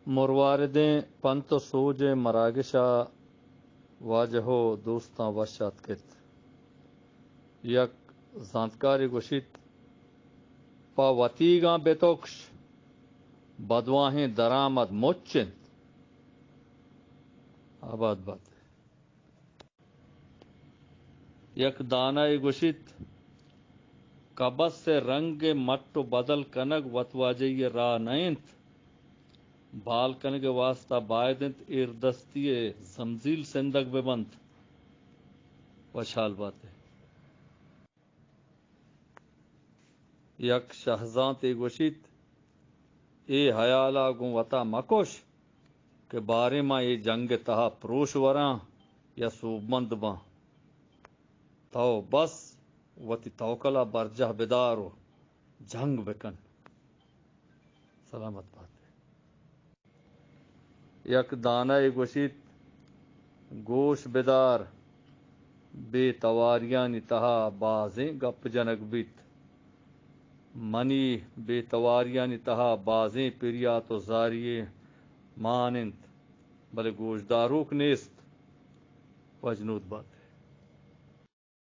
مرواردیں پنت و سوج ء مراگش ء واجہ و دوستاں وش آتک ات۔ یک زانتکارے گوشیت، پہ وتیگاں بہ تکش، بدواہیں درآمد مچ انت۔ آباد بات۔ یک دانائے گوشیت، کبس ء رنگ ء مٹ و بدل کنگ وتواجہی ء راہ نہ انت، بال کنگ ء واستا باید انت ایردستی ء زمزیل سندگ بہ بنت۔ وشحال بات ئے۔ یک شہزانتے گوشیت، اے ہیالا گوں وتا مکش کہ باریں ما اے جنگ ء تہا پروش وراں یا سوبمند باں۔ تو بس وتی توکلا برجاہ بدار و جنگ بکن۔ سلامت بات ئے۔ یک دانہ ء گوشیت، گوش بدار، بے تواریانی تہا بازیں گپ جنگ بیت۔ منی بے تواریانی تہا بازیں پریات و زاری مان انت، بلے گوشداروک نیست۔ وجنود بات۔